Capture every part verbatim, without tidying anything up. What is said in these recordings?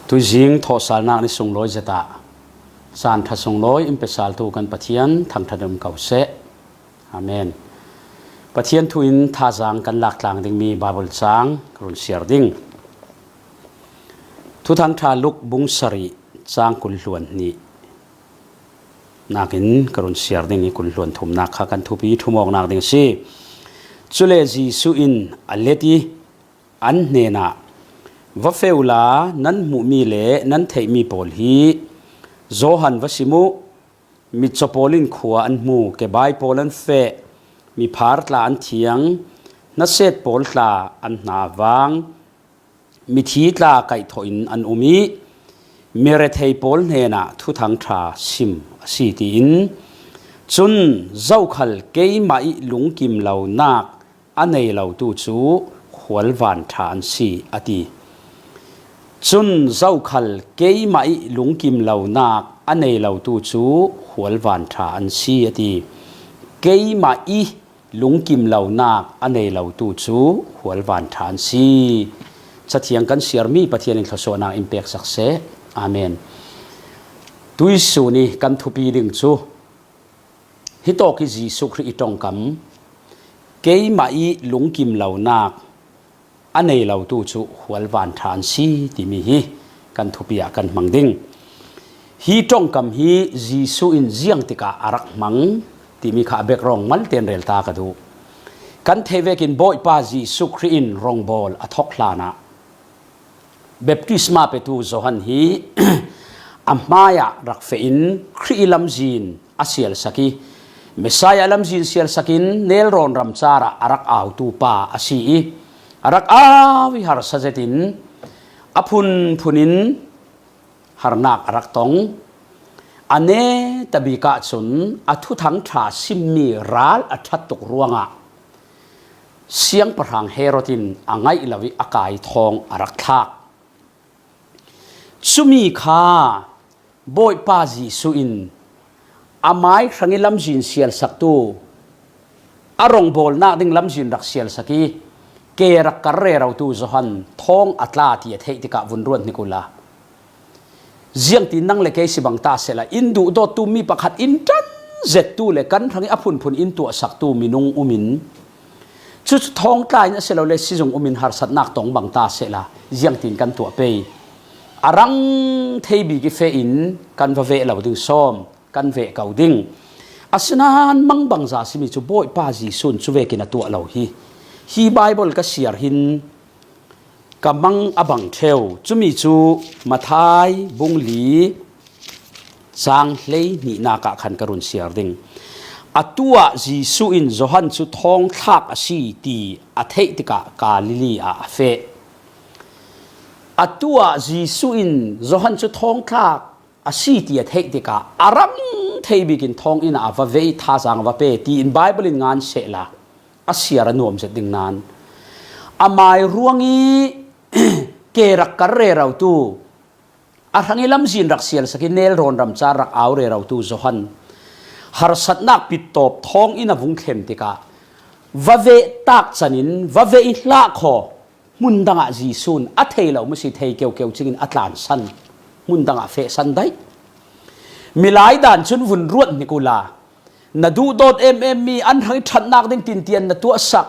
Tuizing thawhsalnak ni sunglawi zeta caan ṭha sunglawi in pesaltu kan Pathian thangṭhat in um ko seh. Amen. Pathian thu in thazaang kan lak tlang dingmi Baibal caang ka run siar ding. Thuthang ṭha Luk bung sarih caang kul hluan hnih nakin ka run siar ding i, kul hluan thumnak kha kan thupi ṭhumawknak ding a si. Cule Jesuh in a let i an hnenah, "Va feh uhla nan hmuhmi le nan theihmi pawl hi Johan va sim uh. Mitcaw pawl in khua an hmu, kebai pawl an feh, miphar tla an thiang, hnaset pawl tla an hna vang, mithi tla kaihthawh in an um i, mirethei pawl hnenah thuthang ṭha sim a si," tiin. Cun zokhal keimah i lungkim lonak a nei lotu cu khualvan ṭha an si, a ti. Cun zokhal keimah i lungkim lonak a nei lotu cu khualvan ṭha an si, a ti. Keimah i lungkim lonak a nei lotu cu khualvan ṭha an si. Cathiang kan siarmi Pathian in thluasuahnak in peksak seh. Amen. Tuisun i kan thupi ding cu hitawk i Jesuh Khrih i ṭongkam, keimah i lungkim lonak a nei lotu cu khualvan ṭha an si timi hi kan thupi ah kan hmang ding. Hi ṭongkam hi Jesuh in ziang tikah a rak hmang timi kha a background malte in rel ta ka duh. Kan theih vekin Bawipa Jesuh Khrih in rongbawl a thok hlanah baptisma petu Johan hi a hmaiah rak feh in Khrih i lamzin a sialsak i, Messiah lamzin sialsak in nelrawn ramcar ah a rak autu pa a si i, a rak au i harsa zetin a phunphun in harnak a rak tong. A netabik ahcun a thuthang ṭha simmi ral a ṭhat tuk ruangah siangpahrang Herod in a ngaih lo i a kai thawng a rak thlak. Cumi kha Bawipa Jesuh in amai hrang i lamzin sialsaktu, a rongbawlnak ding lamzin rak sialsak i, ke rak kar rerotu Johan thawng a tla ti a theih tikah vun ruat hnik uhla. Ziangtin nang le kei si bang ta sehla, in duhdawttu mi pakhat in ṭan zettu le kan hrang i a phunphun in tuahsaktu minung um in, cucu thawngtla in a si lo le sizung um in harsatnak tong bang ta sehla, ziangtin kan tuah pei? A rang thei bik i feh in kan va veh lo ding sawm, kan veh ko ding. Asinain mang bangza simi cu Bawipa Jesuh in cu vekin a tuah lo hi. Hi Baibal ka siar hin ka mang a bang ṭheu. Cumi cu Matthai bung li cang hlei hnihnak ah khan ka run siar ding. Atu ah Jesuh in Johan cu thawngthlak a si ti a theih tikah Galilee ah a feh. Atu ah Jesuh in Johan cu thawngthlak a si ti a theih tikah a rang thei bikin thawnginn ah a va vei, thazaang a va pe tiin Baibal in ngan sehla a siar a nuam zet ding nain, amai ruang i ke rak kar rerotu, a hrang i lamzin rak sialsak i nelrawn ramcar rak au rerotu Johan harsatnak pittawp thawnginn a vung thlen tikah va veh tak canin va veh i hlah khaw. Hmun dangah Jesuh in a thei lo maw si, thei keukeu cingin a tlansan, hmun dangah fehsan daih. Milai dan cun vun ruat hnik uhla, na duhdawt emem mi an hrang i ṭhatnak ding tintian na tuahsak,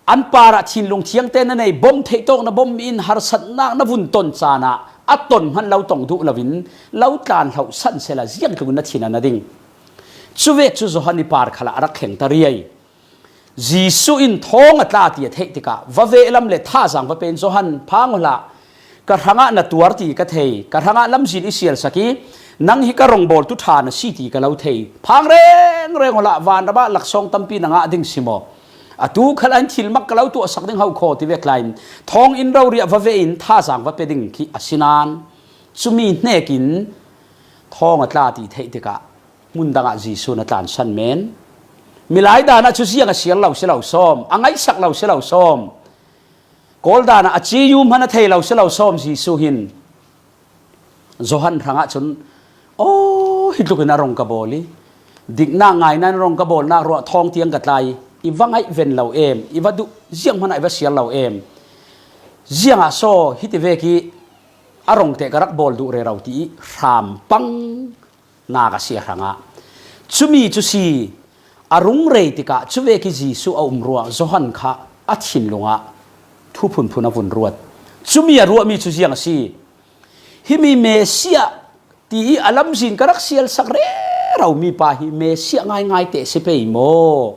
an parah thinlung thiangte na nei, bawmh theih tawk na bawmh mi in harsatnak na vun ton caan ah a ton hmanh lo tong duh loin lo tlan hlohsan sehla ziangtluk in na thin a na ding. Cuvek cu Johan i par khalah a rak thleng ta riai. Jesuh in thawng a tla ti a theih tikah va veh lam le thazaang va pein, Johan, phang uhla, ka hrangah na tuar ti ka thei, ka hrangah lamzin i sialsak i nang hi ka rongbawltu ṭha na si ti ka lo thei. Phang rengreng uhla, vanram ah laksawng tampi na ngah ding si maw? Atu khal ah hin thil mak ka lo tuahsak ding hau khaw ti vek lai in thawnginn rori ah va veh in thazaang va pe ding khi a si nain, cumi hnekin thawng a tla ti theih tikah hmun dangah Jesuh na tlansan men. Milai dan ah cu ziang a siar lo si lo sawm, a ngaihsak lo si lo sawm, Kawl dan ah a ciyu hman a thei lo si lo sawm Jesuh hin Johan hrangah cun, aw, hi tlukin a rong ka bawl i diknak ngaihna in rong ka bawlnak ruah thawng tiang ka tlai i, i va ngaih ven lo em, i va duh ziang hmanah i va siar lo em? Ziangah saw hiti vek i a rongteh ka rak bawl duh rero ti ih hram pang nak a si a hrangah, cumi cu si a rung rei tikah cuvek ih Jesuh a um ruah Johan kha a thinlung ah thu phunphun a vun ruat. Cumi a ruahmi cu ziang a si? Himi Messiah ti ih a lamzin ka rak sialsak reromi pa hi Messiah ngaingai teh si pei maw?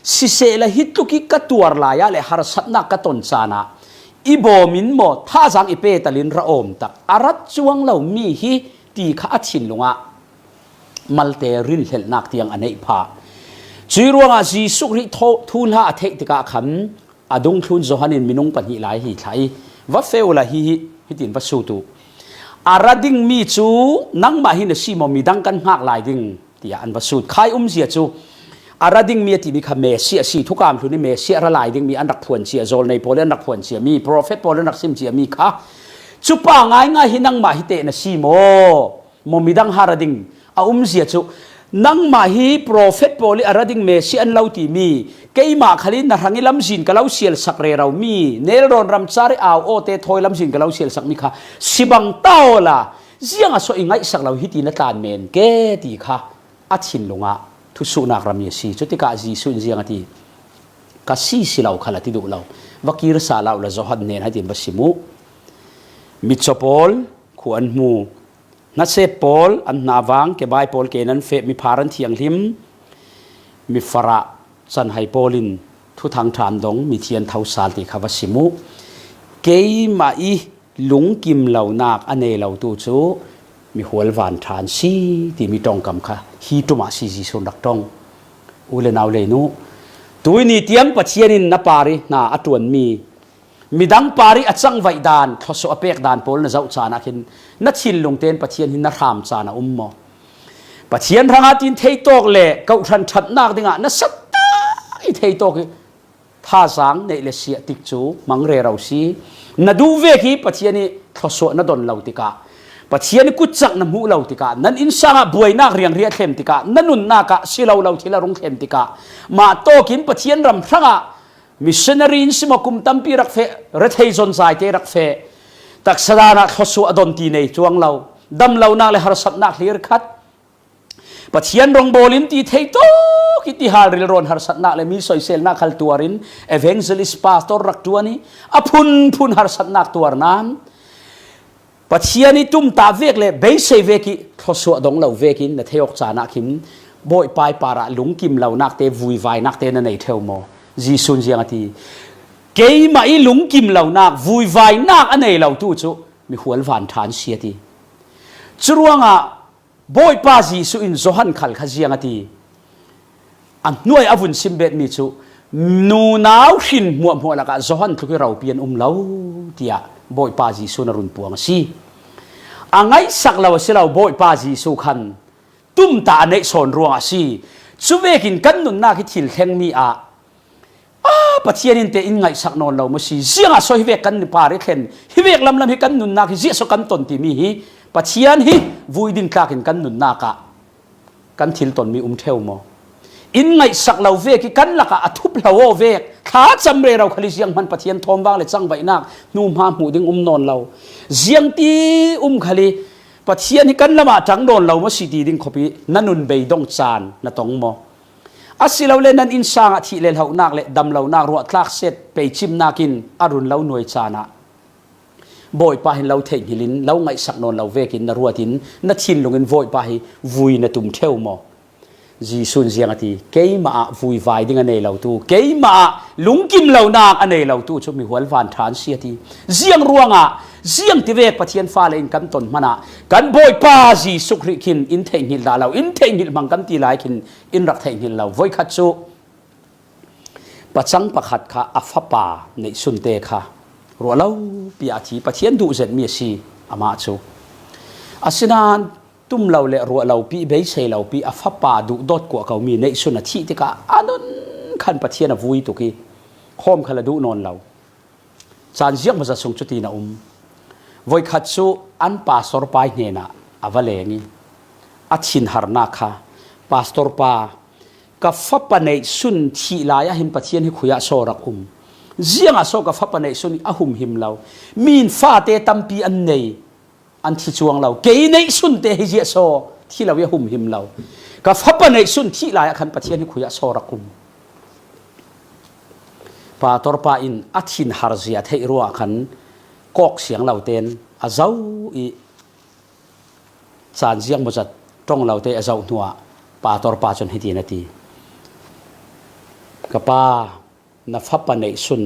Sisehla hi tluk ih ka tuar lai ah le harsatnak ka ton caan ah i bawm in maw, thazaang i petal in ra awm tak a rat cuang lomi hi ti kha a thinlung ah malte rinhlelhnak tiang a neih phah. Cuih ruangah Jesuh Khrih thaw-, thuhla a theih tikah khan a dungthlun Johan in minung pahnih lai hi thlah ih, "Va feh uhla hihi hitin va sut uh. A ra dingmi cu nangmah hi na si maw, midang kan hngak lai ding?" tiah an va sut. Khai umzia cu a ra dingmi a timi kha Messiah a si. Thukam hlun ih Messiah a ra lai dingmi an rak phuan cia, zawlnei pawl ih an rak phuan ciami, profet pawl ih an rak sim ciami kha cupa ngaingai hi nangmah hi teh na si maw? Maw midang ha ra ding? A umzia cu nangmah hi profet pawl ih a ra ding Messiah an lo timi, keimah khal in na hrang ih lamzin ka lo sialsak reromi, nelrawn ramcar ih au awte thawi lamzin ka lo sialsakmi kha si bang ta awla, ziangah so i ngaihsak lo hiti na tlan men ke ti kha a thinlung ah thusuhnak rami a si. Cutikah Jesuh in ziang a ti? "Ka si si lo khal a ti duh lo. Va kir sal uhla Johan hnen hitin va sim uh. Mitcaw pawl khua an hmu, hnasep pawl an hnavang, kebai pawl ke nan feh, miphar an thianghlim, mifarah canhai pawl in thuthang ṭhan dong, mithi an tho sal ti kha va sim uh. Keimah ih lungkim lonak a nei lotu cu mihual van ṭha an si," timi ṭongkam kha hi ṭum ah si Jesuh in rak ṭong. U le nau le nu, tuihni tiang Pathian in na par ih hna a ṭuanmi, midang par ih a cangvaih dan, thluasuah a pek dan pawl na zoh caan ah khin na thinlung tein Pathian hi na hram caan a um maw? Pathian hrangah tin theitawk le kohhran ṭhatnak dingah na satak ih theitawk ih thazaang neih le siah tik cu hmang rero si. Na duh vek ih Pathian ih thluasuah na don lo tikah, Pathian ih kutcak na hmuh lo tikah, nan innsang ah buainak riangri a thlem tikah, na nunnak ah si lo lo thil a rung thlem tikah, mah tawkin Pathian ram hrangah missionary in si maw, kum tampi rak feh, rethei zonzaite rak feh, taksa dan ah thluasuah a don ti nei cuang lo, damlonak le harsatnak hlir khat, Pathian rongbawl in ti theitawk ih tihal rilrawn harsatnak le mi soiselnak khal tuar in evangelist pastor rak ṭuan ih a phunphun harsatnak tuar nan, Pathian ih tumtah vek le beisei vek ih thluasuah dong lo vekin na thei awk caan ah khin Bawipa ih parah lungkim lonak te, vuivainak te na nei ṭheu maw? Jesuh in ziang a ti? "Keimah ih lungkim lonak, vuivainak a nei lotu cu mihual van ṭha an si," a ti. Curuangah Bawipa Jesuh in Johan khal kha ziang a ti? A hnuai a vun sim betmi cu, nunau hrin hmuahhmuah lakah Johan tluk ih ropi an um lo, tiah Bawipa Jesuh in a run puang a si. A ngaihsak lo a si lo, Bawipa Jesuh khan tumtah a neih sawn ruangah a si. Cuvekin kan nunnak ih thil thlengmi ah, "A, Pathian in teh in ngaihsak nawn lo maw si? Ziangah so hivek kan par ih thlen, hivek lamlam hi kan nunnak hi ziah so kan ton," timi hi Pathian hi vui ding tlakin kan nunnak ah kan thil tonmi um ṭheu maw? In ngaihsak lo vek ih kan lakah a thup hlo aw vek, thlacam rero khal ih zianghman Pathian thawmvang le cangvaihnak hnuhma hmuh ding um nawn lo. Ziangti um khal ih Pathian hi kan lamah ṭang nawn lo maw si ti ding khawp ih na nun beidong caan na tong maw? Asilole nan innsang ah thih le hlohnak le damlonak ruahtlak set peicimnak in a run lo nuai caan ah Bawipa hin lo theihnghilh in, lo ngaihsak nawn lo vekin na ruat in na thinlung in Bawipa hi vui na tum ṭheu maw? Jesuh in ziang a ti? "Keimah ah vuivai ding a nei lotu, keimah ah lungkim lonak a nei lotu cu mihual van ṭha an si," a ti. Ziang ruangah, ziang tivek Pathian fale in kan ton hmanah kan Bawipa Jesuh Khrih khin in theihnghilh dah lo, in theihnghilh hmang kan ti lai khin in rak theihnghilh lo. Voikhat cu pacang pakhat kha a fapa neihsun te kha ruah lo pi ah a thi. Pathian duh zetmi a si amah cu. Asinain tum lo le ruah lo pi, beisei lo pi, a fapa duhdawt kuah komi neihsun a thih tikah a nun khan Pathian a vui tuk ih khawm khal a duh nawn lo. Caan ziangmawzat sung cutin a um. Voikhat cu an pastor pa ih hnenah a va leng ih a thinharnak kha, "Pastor pa, ka fapa neihsun thih lai ah hin Pathian hi khui ah so rak um? Ziangah so ka fapa neihsun hi a humhim lo? Mi in fate tampi an nei, an thi cuang lo. Kei neihsun te hi ziah saw thi lo i a humhim lo. Ka fapa neihsun thih lai ah khan Pathian hi khuiah saw rak um. Pastor pa in a thinhar zia theih ruah khan kawk siang lo ten a zo i caan ziang mawzat ṭong lo te a zoh hnuah pastor pa cun hitin a ti, "Ka pa, na fapa neihsun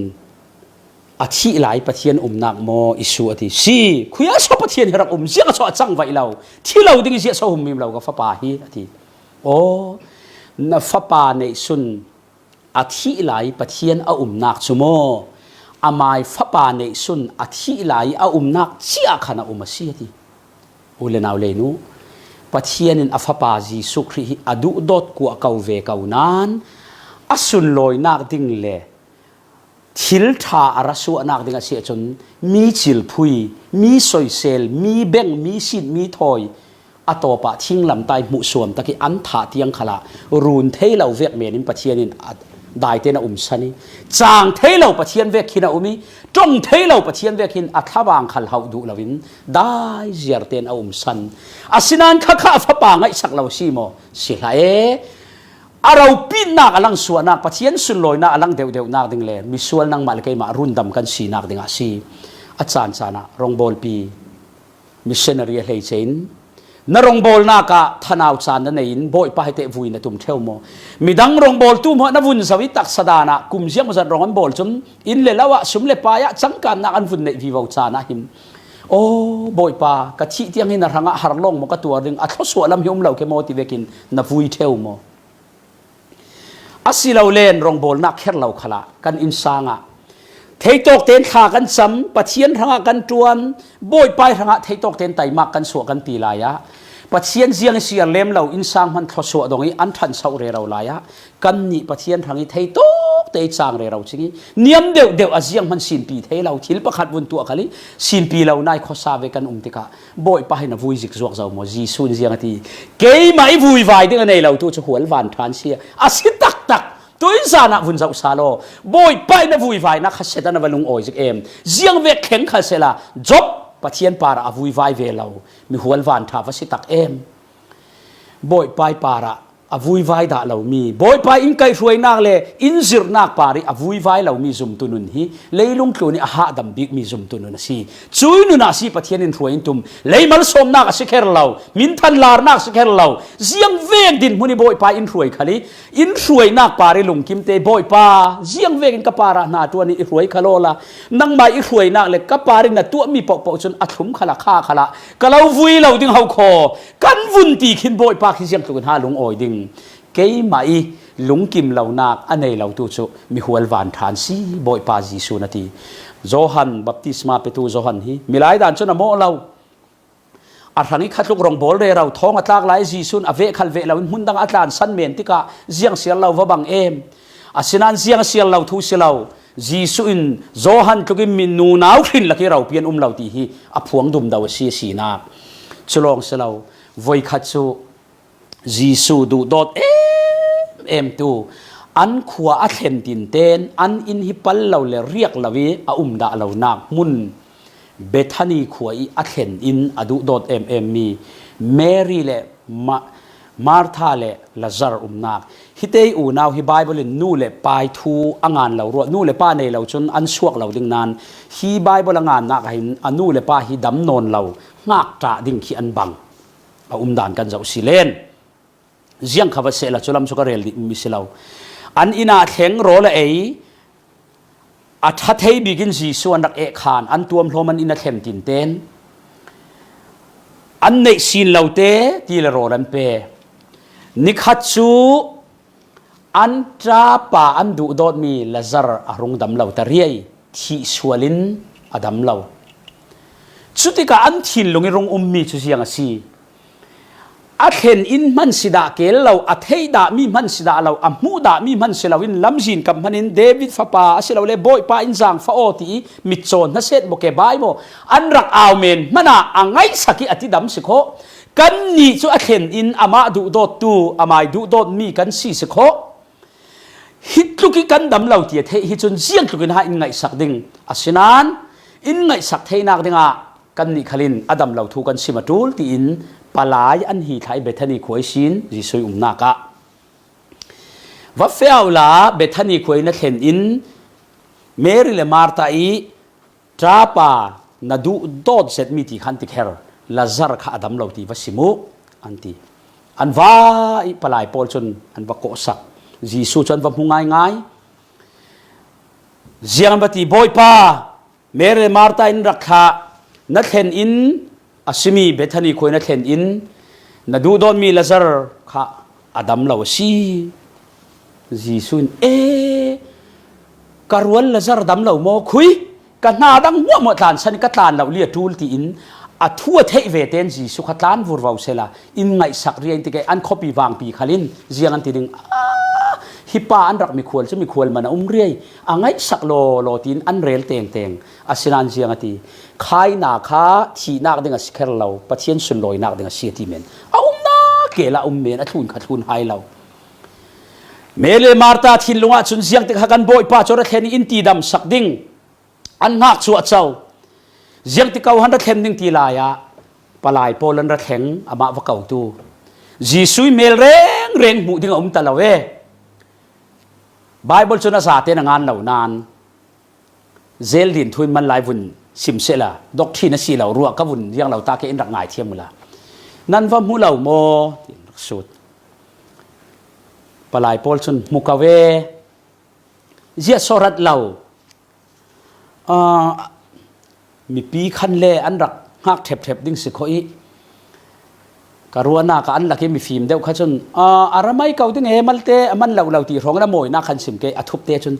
a thih lai Pathian umnak maw i su?" a ti. "Si, khuiah saw Pathian hi rak um, ziang a saw a cang vaih lo, thi lo ding i ziah saw humhim lo ka fapa hi," a ti. "Aw, na fapa neihsun a thih lai Pathian a umnak cu maw, amai fapa neihsun a thih lai a umnak ciah khan a um a si," a ti. U le nau lei nu, Pathian in a fapa Jesuh Khrih hi a duhdawt kuah ko ve ko nain a sunlawinak ding le thil ṭha a ra suahnak ding a si ahcun mi cilphui, mi soisel, mi beng, mi sit, mi thawi a tawpah thinglamtai hmuhsuam tak i an thah tiang khalah run thei lo vek men in Pathian in a daite na umsan i, cang thei lo Pathian vek khin a um i, ṭong thei lo Pathian vek hin a thlavang khal hauh duh loin dai ziar tein a umsan. Asinain khakha a fapa ngaihsak lo si maw? Si hlah e. A ropitnak a langsuahnak, Pathian sunlawinak a lang deuhdeuhnak ding le misual nangmah le keimah rundam kan sinak dingah si. A caan caan ah rawngbawlpi, missionary a hleice in na rawngbawlnak ah thanau caan na nei in Bawipa hi teh vui na tum ṭheu maw? Midang rawngbawltu hmuah na vun zoh i taksa dan ah kum ziang zat rawng an bawl cun inn le lo ah sum le pai ah cangkannak an vun neih vivo caan ah hin, "Aw Bawipa, ka thih tiang hi na hrangah har lawng maw ka tuar ding, a thluasuah lam hi um lo ke maw?" ti vekin na vui ṭheu maw? Asilole rawngbawlnak kher lo khalah kan innsang ah theitawk tein thla kan cam, Pathian hrangah kan ṭuan, Bawipa hrangah theitawk tein taimak kan suah kan ti lai ah, Pathian ziang i siar lem lo innsang hman thluasuah dong i an ṭhanso rero lai ah, kannih Pathian hrang i theitawk te i cang rero cing i, niam deuhdeuh a ziang hman sinpi thei lo, thil pakhat vun tuah khal i sinpi lo nai khuasa ve kan um tikah, Bawipa hi na vui zik zuak zo maw? Jesuh in ziang a ti, "Keimah i vuivai ding a nei lo tu cu hual van ṭhan si a si taktak. Tuizan ah vun zoh sal aw. Bawipa i na vuivainak kha Satan a va lungawi zik em. Ziang vek thleng khal sehla Job Pathian parah a vuivai ve lo mi hual van ṭha va si tak em." Bawipa i parah a vuivai dah lomi, Bawipa in kaihhruainak le in zirhnak par i a vuivai lomi zumtu nun hi leilung tlun i a hahdam bikmi zumtu nun a si. Cui nun ah si Pathian in hruai in tum. Lei malsawmnak a si kher lo, minthan larnak a si kher lo, ziang vek dinhmun i Bawipa in hruai khal i, in hruainak par i lungkim te, "Bawipa, ziang vekin ka parah hna ṭuan i i hruai kha lawla, nangmah i hruainak le ka par in na tuahmi pohpoh cun a thlum khalah kha khalah ka lo vui lo ding ho khaw," kan vun ti khin Bawipa khi ziangtluk in ha lungawi ding. Keimah i lungkim lonak a nei lo tu cu mi hual van ṭhan si, Bawipa Jesuh na ti. Johan, baptisma petu Johan hi milai dan cun a mawh lo. A hrang i khatluk rawngbawl rero thawng a tlak lai Jesuh in a veh khal veh loin hmun dang a tlansan men tikah ziang siar lo va bang em? Asinain ziang siar lo thu si lo. Jesuh in Johan tluk in mi nunau hrin lak i ropi an um lo ti hi a phuang dumdo a si a sinak. Cu lawng si lo. Voikhat cu Jesuh duhdawt em em tu an khua a thlen tinten an inn hi pal lo le riak lo i a um dah lonak hmun Bethani khua i a thlen in a duhdawt em em mi Mary le Ma-, Martha le Lazar umnak. Hite i unau hi Baibal in nu le pa i thu a ngan lo ruah, nu le pa nei lo cun an suak lo ding nain hi Baibal a ngannak ah hin a nu le pa hi dam nawn lo, ngakṭah ding khi an bang a umdan kan zoh si len. Ziang kha va sehla cu lam cu ka rel dih mi si lo. An inn ah thleng rawl a ei, a ṭha thei bik in Jesuh an rak eh khan an tuamhlawm an inn a thlen tinten an neih sin lo te ti le rawl an pe. Nikhat cu an ṭapa an duhdawtmi Lazar a rung dam lo ta riai, thih sual in a dam lo. Cutikah an thinlung i rung ummi cu ziang a si? A thlen in hman si dah kel lo, a theih dahmi hman si dah lo, a hmuh dahmi hman si loin lamzin kap hmanin David fapa a si lo le Bawipa in zaangfah aw ti i mitcaw hna set maw ke bai maw an rak au men hmanah a ngaihsak i a tidam si khawh. Kannih cu a thlen in amah duhdawttu, amai duhdawtmi kan si si khawh. Hi tluk i kan dam lo ti a theih hi cun ziang tluk in ha in ngaihsak ding. Asinain in ngaihsak theihnak dingah Kannih khalin a dam lo thu kan sim a ṭul, tiin palai an hi thla i Bethany khua i sin Jesuh i umnak ah. Va feh uhla Bethany khua i na thlen in Mary le Martha i ṭapa na duh dawt zetmi ti kha an ti kher, Lazar kha a dam lo ti va sim uh, an ti. An va i palai pawl cun an va kawhsak. Jesuh cu an va hmu ngaingai. Ziang an va ti, Bawipa, Mary le Martha in rak thlah, na thlen in, a simi Bethany khua i na thlen in, na duhdawtmi Lazar kha a dam lo a si. Jesuh in, E, ka rual Lazar dam lo maw? Khui, ka hna dang hmuahhmuah tlansan i ka tlan lo li a ṭul, tiin a thu a theih ve tein Jesuh kha tlan vurvo sehla, in ngaihsak riai in ti kei, an khuapi vangpi khalin ziang an ti ding, "Ah, hi pa an rak mikhual cu mikhual man a um riai, a ngaihsak lawlaw," tiin an rel tengteng. Asinain ziang a ti, khaina kha thihnak ding a si kher lo, Pathian sunlawinak ding a si a ti men. A umnak ke la um men, a thlun kha thlun hai lo. Mary le Martha thinlung ah cun ziang tik kha kan Bawipa cu ra thlen in ti damsak ding. An ngakchuah co. Ziang tik ko han ra thlem ding ti lai ah palai pawl an ra thleng, amah va ko tu. Jesuh i mel rengreng hmuh ding a um ta lo e. Bible cun a zate na ngan lo nain, zel din thu in man lai vun sim sehla, doctrine a si lo ruah ka vun ziang lo ta ke in rak ngaithiam uhla. Nan va hmu lo maw? Tin rak sut. Palai pawl cun hmu ko e. Ziah so rat lo. Aa, mipi khan le an rak hngak ṭhepṭhep ding si khawh i, ka ruahnak ah an lak i mifim deuh kha cun, aa, a ra mai ko ding e, malte a man lo lo ti hrawng in a mawinak khan sim ke, a thupte cun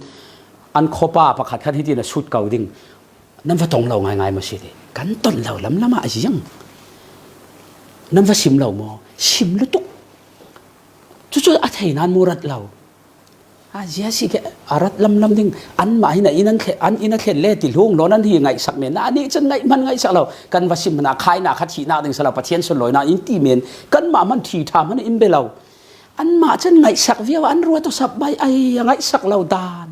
an khawpa pakhat khan hitin a sut ko ding. Nan va tong lo ngaingai maw si ti. Kan ton lo lamlam ah a ziang. Nan va sim lo maw? Sim lutuk. Cucu a thei nain mu rat lo. A zia si ke a rat lamlam ding, anmah hin a inn an thlen, an inn a thlen le ti hlung lawn an hi ngaihsak men. Na nih cun ngaih hman ngaihsak lo. Kan va sim hna, khaina kha thihnak ding si lo, Pathian sunlawinak in ti men. Kanmah hman thi ṭha hman in be lo. Anmah cun ngaihsak viau an ruat aw sap bai, ai, a ngaihsak lo dan.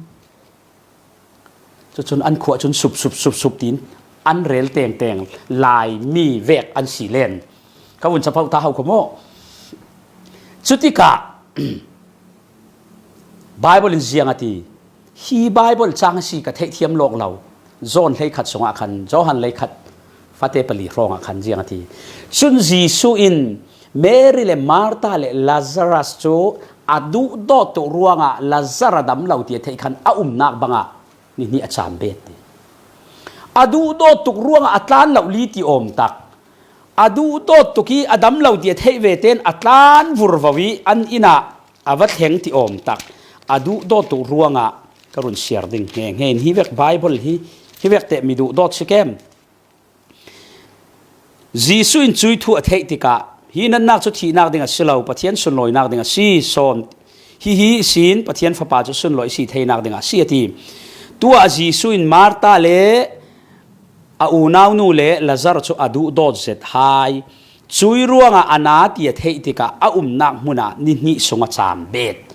Cucun an khua cun sup, sup, sup, sup tiin an rel tengteng, Laimi vek an si len. Ka vun capoh ta hau kho maw? Cutikah Bible in ziang a ti, hi Bible cang a si ka theihthiam lawk lo. John hleikhat sungah khan, Johan hleikhat fate pali hrawngah khan ziang a ti. Cun Jesuh in Mary le Martha le Lazarus cu a duhdawt tuk ruangah Lazar a dam lo ti a theih khan a umnak bangah ni hnih a cam bet ti. A duhdawt tuk ruangah a tlan lo li ti awm tak. A duhdawt tuk i a dam lo ti a theih ve tein a tlan vurvo i an inn ah a va thleng ti awm tak. A duhdawt tuk ruangah ka run siar ding. Nge, nge in hi vek Bible hi, hi vek teh mi duhdawt si kem. Jesuh in cui thu a theih tikah, hi natnak cu thihnak ding a si lo, Pathian sunlawinak ding a si, sawn. Hihi ihsin Pathian Fapa cu sunlawi i si theinak ding a si, a ti. Tuah Jesuh in Martha le a unaunu le Lazar cu a duhdawt zet hai. Cui ruangah a na ti a theih tikah a umnak hmun ah ni hnih sung a cam bet.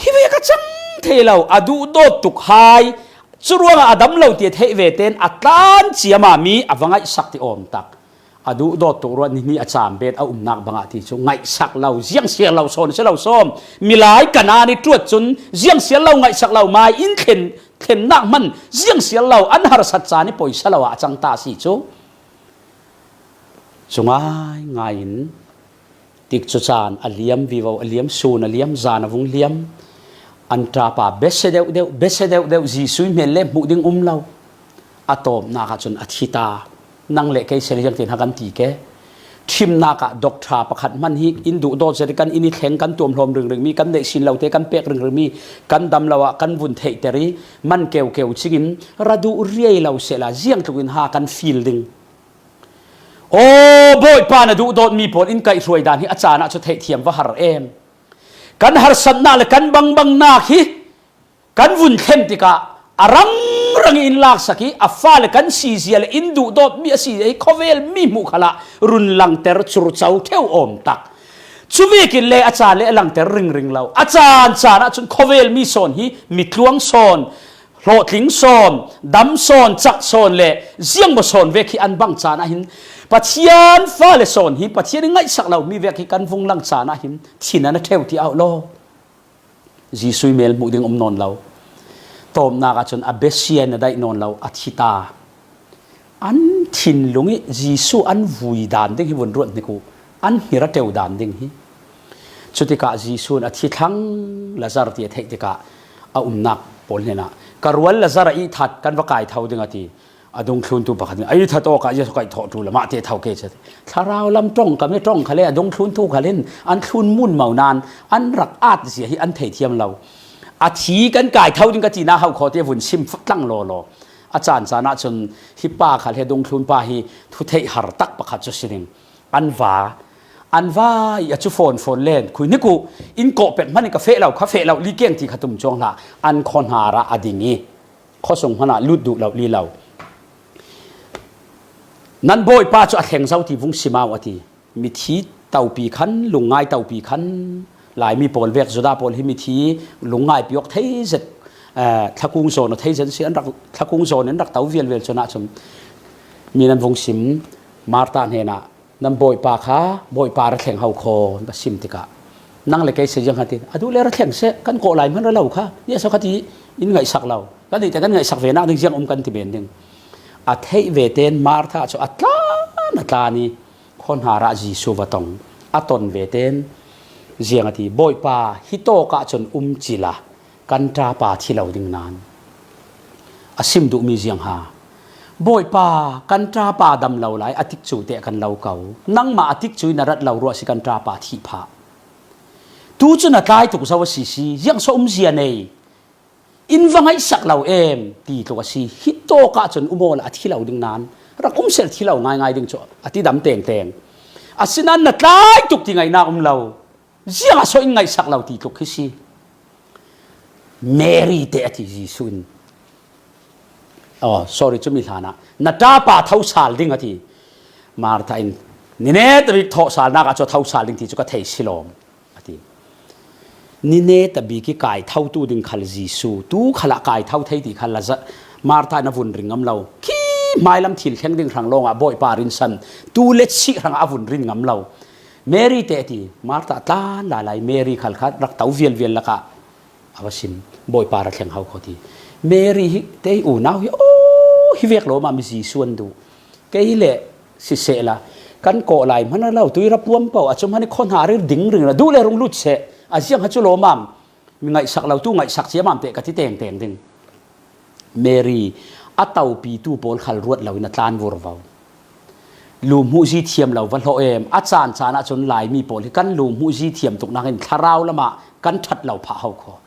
Hi vek a cang thei lo, a duhdawt tuk hai. Cu ruangah a dam lo ti a theih ve tein a tlan ciama mi a va ngaihsak ti awm tak. A duhdawt tuk ruangah ni hnih a cam bet a umnak bangah ti cu ngaihsak lo, ziang siar lo sawn si lo sawm. Milai kan an i ṭuat cun ziang siar lo, ngaihsak lo, mai in thlen, thlennak hman ziang siar lo, an harsat caan i poisa lo ah a cang ta si cu. Cu ngaingai in, tikcu caan a liam vivo, a liam sun, a liam zan, a vung liam. An ṭapa bese deuhdeuh, bese deuhdeuh, Jesuh i hmel le hmuh ding um lo. A tawpnak ah cun a thi ta. Nang le kei sel ziangtin ha kan ti ke. Ṭhimnak ah doctor pakhat hman hi in duhdawt zet i kan inn i thleng, kan tuamhlawm ringring mi, kan neih sin lote kan pek ringring mi, kan dam lo ah kan vun theihter i man keukeu cingin ra duh riai lo sehla ziangtluk in ha kan fil ding. Aw, Bawipa na duhdawtmi pawl in kaihhruai dan hi a caan ah cu theihthiam va har em. Kan harsatnak le kan bangbangnak hi kan vun thlen tikah a rangrang in laksak i a fale kan sizia le in duhdawtmi a si hi khawvel mi hmuh khalah run langter curco ṭheu awm tak. Cuvekin le a caan le a langter ringring lo. A caan caan ah cun khawvel mi sawn hi mitluang sawn, Hlawhtling sawn, dam sawn, chak sawn le ziangmaw sawn vek hi an bang caan ah hin Pathian fale sawn hi Pathian i ngaihsak lo mi vek hi kan vung lang caan ah hin thin an a theu ti auh law. Jesuh i mel hmuh ding um nawn lo. Tawpnak ah cun a besia in a daih nawn lo, a thi ta. An thinlung i Jesuh an vui dan ding hi vun ruat hnik uh, an hngir a teu dan ding hi. Cutikah Jesuh in a thi thlang Lazar ti a theih tikah a umnak pawl hnenah, "Ka rual Lazar a ihthat, kan va kai tho ding," a ti. A dungthluntu pakhat in, "A ihthat awkah ziah so kaih thawh ṭul, amah teh tho ke," ci. Thlarau lam ṭong ka mi ṭong khal le a dungthluntu khal in an thlun mun mo nain an rak at zia hi an thei thiam lo. A thi kan kai tho ding ka tinak hauh khawh te vun sim tlang lawlaw. A caan caan ah cun hi pa khal hi a dungthlun pa hi thutheih har tak pakhat cu si ding. An va, an va i a cu fawn fawn len, khui hnik uh, in kawh pek hmanh in ka feh lo, kha feh lo, li keng ti kha tum cuang hlah, an khuahnar ah a ding i khuasung hmanh ah lut duh lo li lo. Nan Bawipa cu a thleng zo ti vung si mau a ti. Mithi topi khan, lungngai topi khan, Laimi pawl vek, Judah pawl hi mithi lungngai piawk thei zet, eh, thlakung zawn a thei zet si, an rak, thlakung zawn in rak to vialvial cun ah cun mi nan vung sim, Martha hnenah, "Nan Bawipa kha, Bawipa ra thleng ho khaw," an va sim tikah, "Nang le kei si ziang khan tin, a duh le ra thleng seh, kan kawh lai hman ra lo kha, ni a so kha ti in ngaihsak lo, kan nih te kan ngaihsak ve nak ding ziang um kan ti men ding." A theih ve ten Martha cu a tlan, a tlan i khuahnar ah Jesuh va tong. A ton ve ten ziang a ti, "Bawipa, hi tawk ah cun um cila kan ṭapa thi lo ding nan." A sim duhmi ziang ha, "Bawipa, kan ṭapa dam lo lai, a tikcu te kan lo ko. Nangmah a tikcu in a rat lo ruah si kan ṭapa thih phah. Tu cun a tlai tuk zo a si si, ziang so um zia nei? In va ngaihsak lo em," ti tluk a si. "Hi tawk ah cun um awla a thi lo ding nan, rak um sel thi lo ngaingai ding cu," a ti dam tengteng. "Asinain na tlai tuk ti ngaihnak um lo. Ziangah so in ngaihsak lo?" ti tluk hi si. "Mary te," a ti Jesuh in. Oh, sorry, cumi hlanah, "Na ṭapa tho sal ding," a ti. Martha in, "Ni neta bik thawh salnak ah cu a tho sal ding ti cu ka thei si lawm," a ti. Ni neta bik i kai tho tu ding khal Jesuh, tu khalah kai tho thei ti khal Laza-, Martha in a vun ring ngam lo. Khi hmailam thil thleng ding hrang lawngah Bawipa rinsan, tu le chih hrangah a vun rin ngam lo. "Mary te," a ti. Martha a tlan lai lai, Mary khal kha rak to vialvial lakah a va sim, "Bawipa ra thleng ho khaw," ti. Mary hi, te hi unau hi, "Oh, hi vek lawmam i Jesuh an duh. Kei le sisehla kan kawh lai hman a lo, tui ra puam paoh, a cu hman i khuahnar i ding ring la, duh le rung lut seh, a ziang ha cu lawmam, mi ngaihsak lo, tu ngaihsak ciamam teh ka ti tengteng ding." Mary a topitu pawl khal ruat loin a tlan vurvo. Lumhmuhzi thiam lo va hlawh em? A caan caan ah cun Laimi pawl hi kan lumhmuhzi thiam tuknak in thlarau lamah kan ṭhat lo phah ho khaw.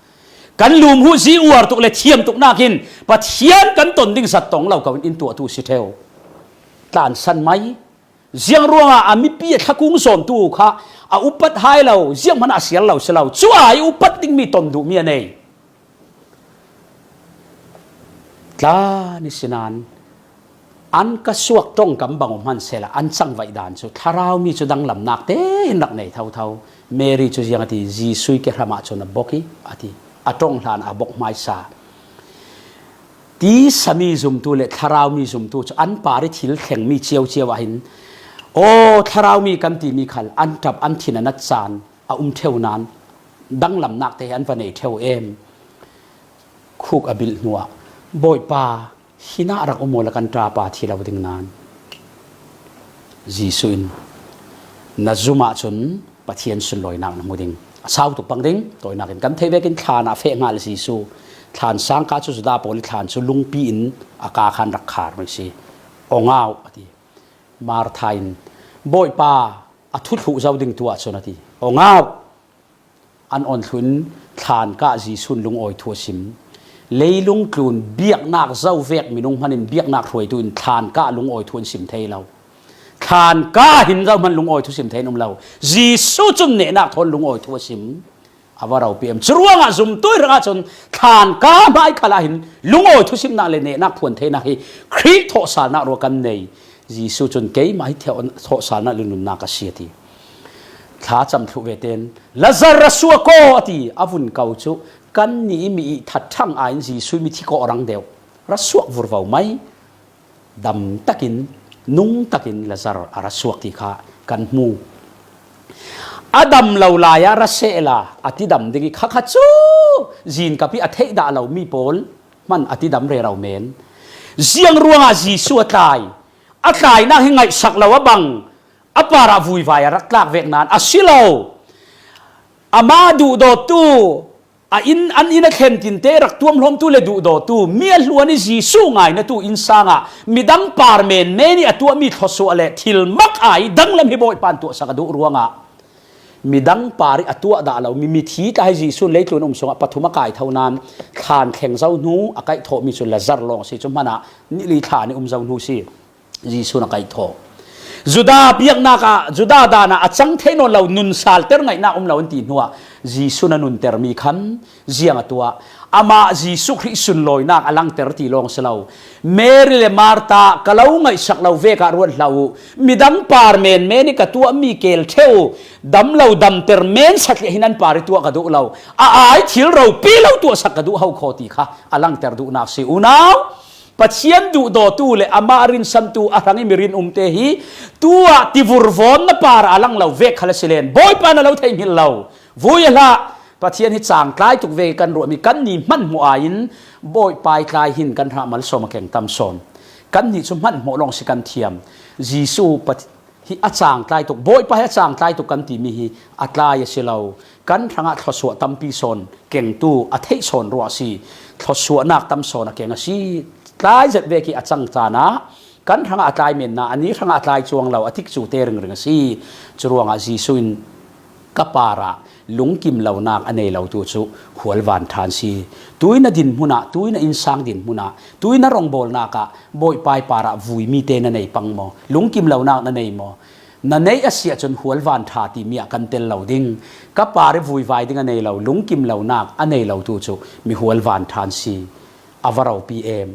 Kan lumhmuhzi uar tuk le thiam tuknak in Pathian kan ton ding zat tong lo ko in in tuahtu si ṭheu. Tlansan mai. Ziang ruangah a mipi a thlakung zawntu kha a upat hai lo, ziang hmanh a sial lo si lo. Cu ai upat dingmi ton duhmi a nei. Tla ni sinan an ka suak ṭongkam bang um hmansehla an cangvaih dan cu thlarau mi cu danglamnak tein rak nei thotho. Mary cu ziang a ti, Jesuh i kehram ah cun a bok i a ti. A ṭong hlan a bok hmaisa. Tisa mi zumtu le thlarau mi zumtu cu an par i thil thlengmi ciocio ah hin, aw, thlarau mi kan timi khal an ṭap, an thin a nat caan a um ṭheu nan danglamnak te hi an va nei ṭheu em? Khuk a bilh hnuah, "Bawipa, hinah rak um awla kan ṭapa thi lo ding nan," Jesuh in, "Na zum ahcun Pathian sunlawinak na hmu ding." A sau tuk pang ding, tawinak in kan theih vekin thlan ah feh hngal Jesuh. Thlan sangka cu Judah pawl i thlan cu lungpi in a kaa khan rak khar mi si. "Ong au," a ti. Martha in, "Bawipa, a thuthluh zo ding tu ahcun," a ti. "Ong au." An on thluh in thlan kah Jesuh in lungawi thu a sim. Leilung tlun biaknak zo vek minung hmanh in biaknak hruaitu in thlan kah lungawi thu an sim thei lo. Thlan kah hin zohman lungawi thu sim thei an um lo. Jesuh cun nehnak thawn lungawi thu a sim. A va ropi em? Curuangah zumtu hrangah cun thlan kah hmai khalah hin lungawi thusimnak le nehnak phuan theinak hi Khrih thawhsalnak ruang kan nei. Jesuh cun, "Keimah hi thawh-, thawhsalnak le nunnak ka si," a ti. Thlacam thluh ve tein, "Lazar ra suak aw," a ti. A vun ko cu Kannih i mi ih that thang aiin Jesuh i mithi kawh rang deuh, ra suak vurvo mai, dam takin, nung takin Lazar a ra suak ti kha kan hmu. A dam lo lai-ah ra sehla a tidam ding i khakha cu zinkap i a theih dah lo mi pawl hman a tidam rero men. Ziang ruangah Jesuh a tlai, a tlainak hi ngaihsak lo a bang, a parah vuivai a rak tlak vek nain a si lo. Amah duhdawtu, a inn, an inn a thlen tinte rak tuamhlawmtu le duhdawtu, mi a hluan i Jesuh ngainatu innsang ah midang par menmen i a tuahmi thluasuah le thil mak ai danglam hi Bawipa in tuahsak a duh ruangah midang par i a tuah dah lo mi, mithi tla hi Jesuh in leitlun um sungah pathum a kai tho nain thlan thleng zo hnu a kaih thawhmi cu Lazar lawng a si cu hmanah nili thlan i um zo hnu si. Jesuh in a kaih thawh. Judah biaknak ah, Judah dan ah a cang thei nawn lo, nun salter ngaihnak um lo an ti hnuah Jesuh in a nuntermi khan ziang a tuah? Amah Jesuh Khrih sunlawinak a langter ti lawng si lo. Mary le Martha, ka lo ngaihsak lo vek ah ruat hlah uh. Midang par menmen i ka tuahmi kel ṭheu, dam lo damter men satliah hi nan par i tuah ka duh lo. A ai thil ropi lo tuahsak ka duh ho khaw ti kha a langter duhnak si. Unau, Pathian duhdawtu le amah rinsantu a hrang i mirin umte hi tu ah tivurvawn na par a lang lo vek khal a si len, Bawipa na lo theihmilh lo. Vui a hlah. Pathian hi cangtlai tuk ve kan ruahmi kannih hmanhmawh aiin Bawipa i tlai hin kan hrangah malsawm a keng tam sawn. Kannih cu hmanhmawh lawng si kan thiam. Jesuh Path-, hi a cangtlai tuk, Bawipa hi a cangtlai tuk kan timi hi a tlai a si lo. Kan hrangah thluasuah tampi sawn kengtu a theih sawn ruah a si. Thluasuahnak tam sawn a keng a si. Tlai zet vek hi a cang caan ah kan hrangah a tlai menna, ani hrangah a tlai cuang lo, a tikcute ringring a si. Curuangah Jesuh in ka parah lungkim lonak a nei lotu cu hualvan ṭhan si. Tui na dinhmun ah, tui na innsang dinhmun ah, tui na rawngbawlnak ah Bawipa i parah vuimi te na nei pang maw? Lungkim lonak na nei maw? Na neih a si ahcun hualvan ṭha timi ah kan tel lo ding. Ka par i vuivai ding a nei lo, lungkim lonak a nei lotu cu mi hualvan ṭhan si. A va ropi em.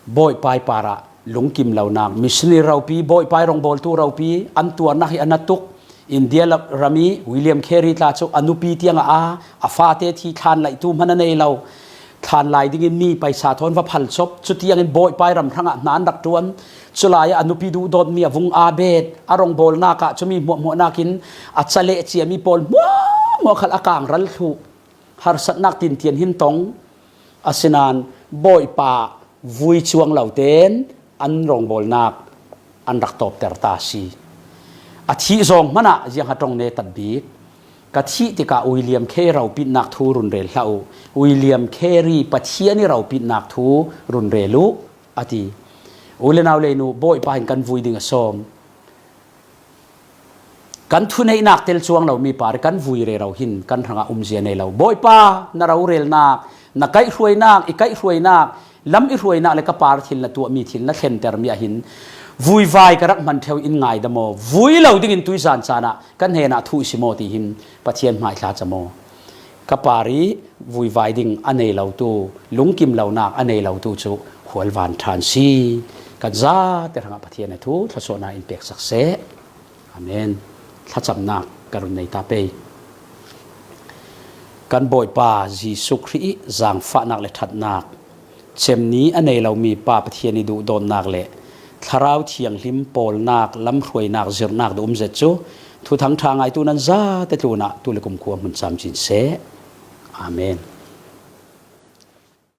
Bawipa i parah lungkim lonak, missionary ropi, Bawipa i rawngbawltu ropi, an tuarnak hi a na tuk. India la-, ram i William Carey tla cu a nupi tiangah a, a fate thi thlan laihtu hman a nei lo. Thlan lai dingin mi paisa thawn va phal cop. Cutiangin Bawipa i ram hrangah hna an rak ṭuan. Culai ah a nupi duhdawtmi a vung aa bet. A rawngbawlnak ah cumi hmuahhmuahnak in a ca leh ciami pawl hmuahhmuah khal a kangral thluh. Harsatnak tintian hin tong. Asinain Bawipa vui cuang lo tein an rawngbawlnak an rak tawpter ta a si. A thih zawng hmanah ziangha ṭong ne tat bik. Ka thih tikah William Carey ropitnak thu run rel hlah uh. William Carey Pathian i ropitnak thu run rel uh, a ti. U le nau le nu, Bawipa hin kan vui ding a sawm. Kan thuneihnak tel cuang lomi par i kan vui rero hin kan hrangah umzia nei lo. Bawipa, na rorelnak, na kaihhruainak, i kaihhruainak, lam i hruainak le ka par thil na tuahmi thil na thlentermi ah hin vuivai ka rak hman ṭheu in ngaidam aw. Vui lo dingin tuizan caan ah ka hnenah thu i sim aw ti hin Pathian hmai thla cam aw. Ka par i vuivai ding a nei lotu, lungkim lonak a nei lotu cu hualvan ṭhan si. Kan zate hrangah Pathian a thu thluasuahnak in peksak seh. Amen. Thlacamnak ka run nei ta pei. Kan Bawipa Jesuh Khrih i zaangfahnak le ṭhatnak, cemni a nei lomi Pa Pathian i duhdawtnak le Thlarau Thianghlim pawlnak, lamhruainak, zirhnak duh um zet cu Thuthang ṭha ngaitu nan zate tlunah tu le kumkhua hmun camcin seh. Amen.